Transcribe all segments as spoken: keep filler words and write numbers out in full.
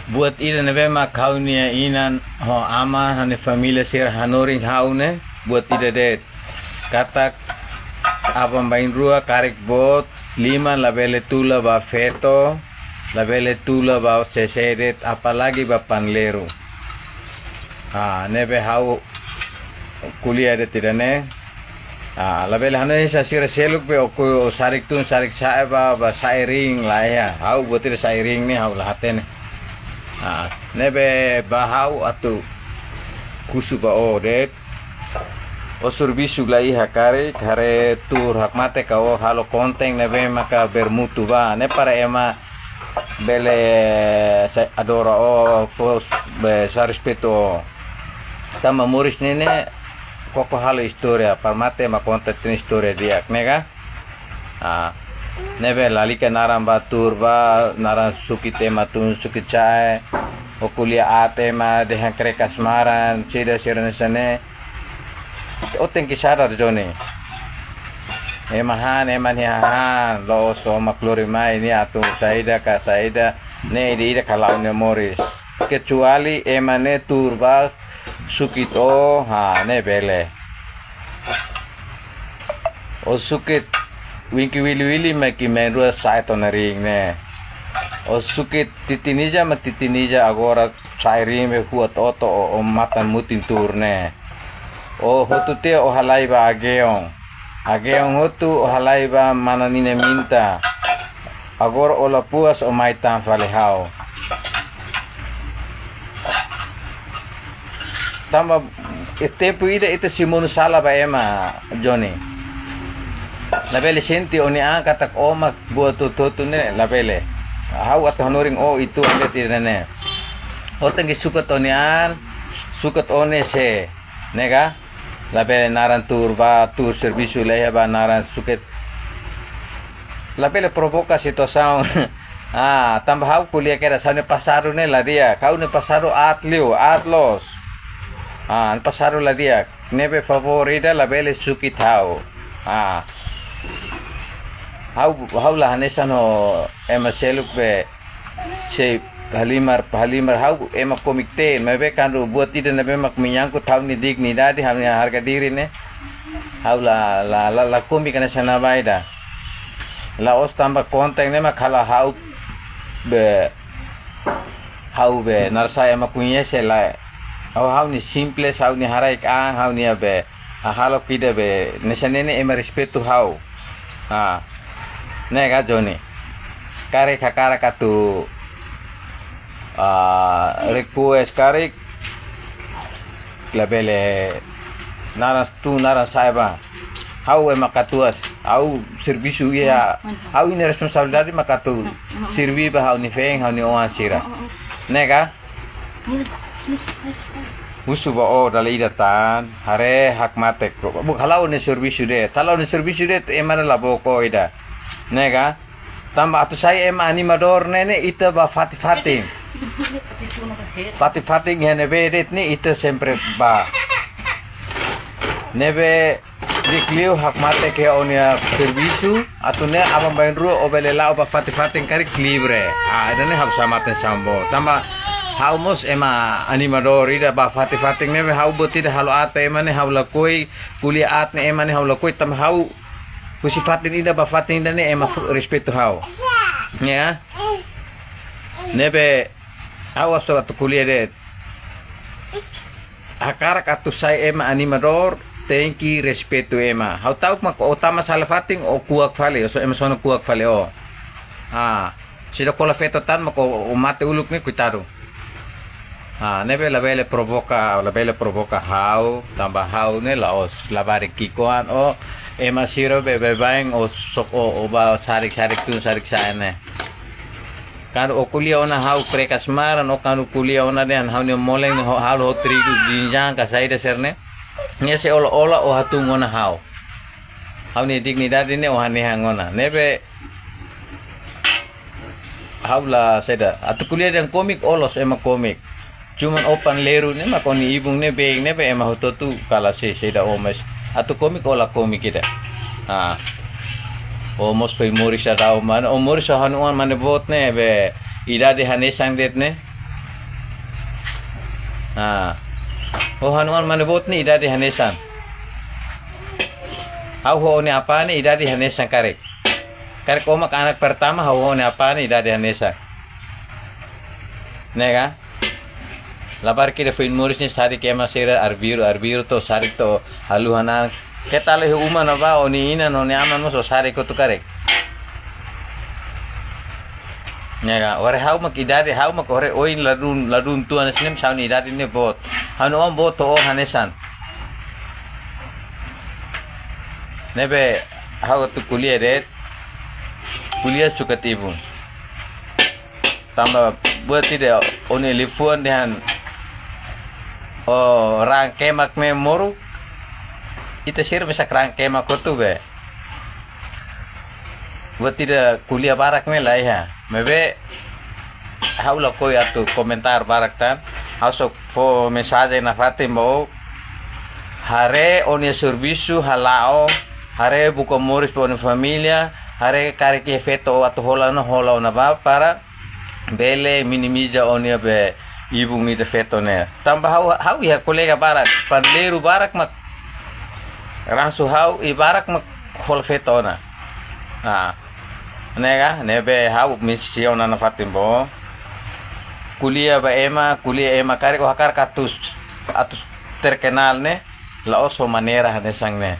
buat ida ne'ebé mak ha'u-nia inan ho aman, ha'u-nia família sira hanorin ha'u ne'e, buat ida de'it. Katak aban-bainrua karik boot, liman labele tula ba feto, labele tula ba sé-sé de'it, apalagi ba panleiru. Ah, ne'ebé ha'u ko'alia de'it ida-ne'e. Ah, labele hanoin sira seluk be oku sarik tun sarik sa'e ba, ba sa'e ring laiha. Ha'u buat ida sa'e ring ne'e ha'u la hatene. Ah, ne'ebé ba ha'u atu husu ba ó de'it. Ó servisu laiha karik, haree tuur hakmatek ka ó halo konten ne'ebé maka bermutu ba. Ne'e para ema bele sa-, adora ó, fó, be, sa respeitu ó. Tanba moris ne'e ne'e koko halo istória, para mate ema konta tiha istória di'ak, ne'e ka? Ah, ne'ebé lalika naran ba tuur ba, naran sukit ema tun sukit sa'e, ó ko'alia aat ema dehan krekas maran, sida sira hanesan ne'e. Ó tenke sadar Joni. Ema han, ema nia han, la'ós ó mak lori mai nia atu saida ka saida, ne'e ida-idak halo ó-nia moris. Kecuali ema ne'e tuur ba sukit ó, ha, ne'e bele. Ó sukit wingki wili-wili mak imi na'in-rua sa'e to'o naring ne'e. Ó sukit titin ija mak titin ija agora sa'e ring be huat oto ó, ó matan mutin tuur ne'e. Ó hotu tiha ó halai ba ageon. Ageon hotu ó halai ba mana ninia minta. Agora ó la puas ó mai tan fali ha'u. Tanba iha tempu ida ita sei monu sala ba ema Joni. Labele sente ó-nia an katak ó mak buat hotu-hotu ne'e labele. Ha'u atu hanorin ó uitoan de'it ida-ne'e. Ó tenke sukat ó-nia an, sukat ó ne'e sé, ne'e ka? Labele naran tuur ba, tuur servisu laiha ba naran sukit. Labele provoka situasaun. Ah, tanba ha'u ko'alia kedas ha'u-nia pasadu ne'e la di'ak, ha'u-nia pasadu aat liu, aat loos. Ah, pasadu la di'ak. Ne'ebé favór ida labele sukit ha'u. Ah. Ha'u, ha'u la hanesan ho ema seluk be sei halimar, halimar ha'u ema komik tiha, maibé kuandu buat ida ne'ebé mak menyangkut ha'u-nia dignidade, ha'u-nia harga diri ne'e. Ha'u la, la, la, la komik hanesan ne'ebá ida. La'ós tanba konten ne'e mak halo ha'u be, ha'u be, naran sa'e ema koñese lae. Ha'u, ha'u-nia simples, ha'u-nia haraik an, ha'u-nia be, hahalok ida be, hanesan ne'e ne'e ema respeitu ha'u. Ah, ne'e ka Joni. Karik hakarak atu, ah, request karik, labele naran tun naran sa'e ba. Ha'u ema katuas, ha'u servisu iha, ha'u-nia responsabilidade mak atu sirvi ba ha'u-nia feen, ha'u-nia oan sira. Ne'e ka? Husu ba ó dala ida tan, haree hakmatek. Buka halo ó-nia servisu de'it, halo ó-nia servisu de'it, ema la book ó ida. Ne'e ka? Tanba atu sai ema animadór ne'e ne'e ita ba fatin-fatin. Fatin-fatin iha ne'ebé de'it ne'e ita sempre ba. Ne'ebé di'ak liu hakmatek iha ó-nia servisu, atu nune'e aban-bainrua ó bele la'o ba fatin-fatin karik livre. Ah, ida-ne'e ha'u hanesan matan sambo. Tanba ha'u mós ema animadór ida ba fatin-fatin ne'ebé ha'u buat ida halo aat ba ema ne'e ha'u lakohi, ko'alia aat ne'e ema ne'e ha'u lakohi tanba ha'u husi fatin ida ba fatin ida ne'e ema fu-, respeitu ha'u. Ya. Ne'ebé ha'u hasoru atu ko'alia de'it. Hakarak atu sai ema animadór, tenke respeitu ema. Ha'u ta'uk mak ó tama sala fatin ó kuak fali, ó so-, ema sona kuak fali ó. Ah, sida kola feto tan mak ó, ó mate uluk ne'e koitadu. Ah, ne'ebé labele provoka, labele provoka ha'u, tanba ha'u ne'e la'ós labarik ki'ikoan ó, ema sira be, baibain ó sok ó, ó ba sarik-sarik tun sarik sa'e ne'e. Kuandu ó ko'alia ona ha'u krekas maran, ó kuandu ko'alia ona dehan ha'u-nia moleng ne'e ho-, halo ho trigu jinjang ka saida sira-ne'e. Ne'e sei ola-ola ó hatún ona ha'u. Ha'u-nia dignidade ne'e ó hanehan ona. Ne'ebé ha'u la saida. Atu ko'alia dehan komik ó loos ema komik. Cuman ó panleiru ne'e mak ó-nia ibun ne'e been ne'ebé ema hotu-hotu kala sei, saida ó mós. Atu komik ó la komik ida. Ah. Ó mós foin moris daudaun mane, ó moris ha'u-nia oan mane boot ne'e be idade hanesan de'it ne'e. Ah. Ho ha'u-nia oan mane boot ne'e idade hanesan. Ha'u ho ha'u-nia apá ne'e idade hanesan karik. Karik ó mak anak pertama, ha'u ho ha'u-nia apá ne'e idade hanesan. Ne'e ka? Labarik ida foin moris ne'e sadik ema sira arbiru, arbiru to'o sadik to'o haluha na'an. Keta iha uma ne'ebá ó-nia inan, ó-nia aman mós ó sadik hotu karik. Ne'e ka, haree ha'u mak idade, ha'u mak haree oin ladún, ladún tuan sinem saun idade ne'e boot. Ha'u-nia oan boot to'o hanesan. Ne'ebé ha'u atu ko'alia de'it, ko'alia sukat ibun. Tanba buat ida ó-nia liafuan dehan ó raan kemak ne'e moruk. Ita sira mesak raan kemak hotu be. Buat ida ko'alia barak ne'e la iha. Maibé ha'u lakohi atu komentar barak tan. Ha'u só fó mensajen nafatin ba ó. Haree ó-nia servisu hala'o. Haree buka moris ba ó-nia família. Haree karik iha feto ó atu hola ona, hola ona bá para bele minimiza ó-nia be ibun ida feto ne'e. Tanba ha'u, ha'u iha kolega barak, panleiru barak mak ransu ha'u i barak mak hola feto ona. Ah. Ne'e ka, ne'ebé ha'u mensajen nafatin ba ó. Ko'alia ba ema, ko'alia ema karik ó hakarak atu, atu terkenal ne'e. La'ós ho maneira hanesan ne'e.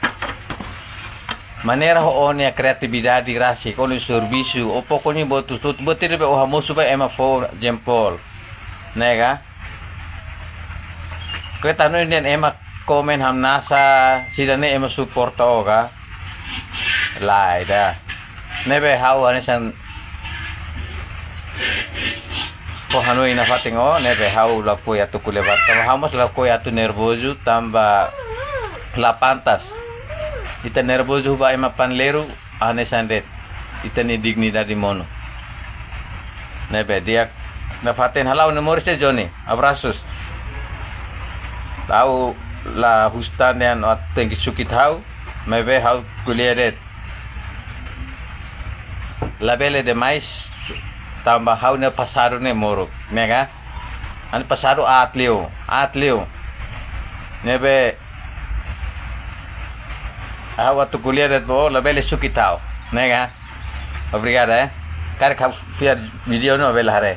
Maneira ho ó-nia kreatividade rasik, ó-nia servisu, ó pokoknya buat hotu-hotu, buat ida be ó hamosu ba ema fó jempol. Ne'e ka? Keta hanoin dehan ema komen hamnasa, sira-ne'e ema suporta ó ka? Lae ida. Ne'ebé ha'u hanesan fó hanoin nafatin ó, ne'ebé ha'u lakohi atu ko'alia barak. Tanba ha'u mós lakohi atu nervozu, tanba la pantas. Ita nervozu ba ema panleiru, hanesan de'it. Ita-nia dignidade monu. Ne'ebé di'ak nafatin, hala'o ó-nia moris iha Joni. Abraços. Ha'u la husu tan dehan ó tenke sukit ha'u, maibé ha'u ko'alia de'it. Labele demais, tanba ha'u-nia pasadu ne'e moruk, ne'e ka? Ha'u-nia pasadu aat liu, aat liu. Ne'ebé ha'u atu ko'alia de'it ba ó, labele sukit ha'u, ne'e ka? Obrigada, eh. Karik ha'u fiar vídeo ne'e ó bele haree.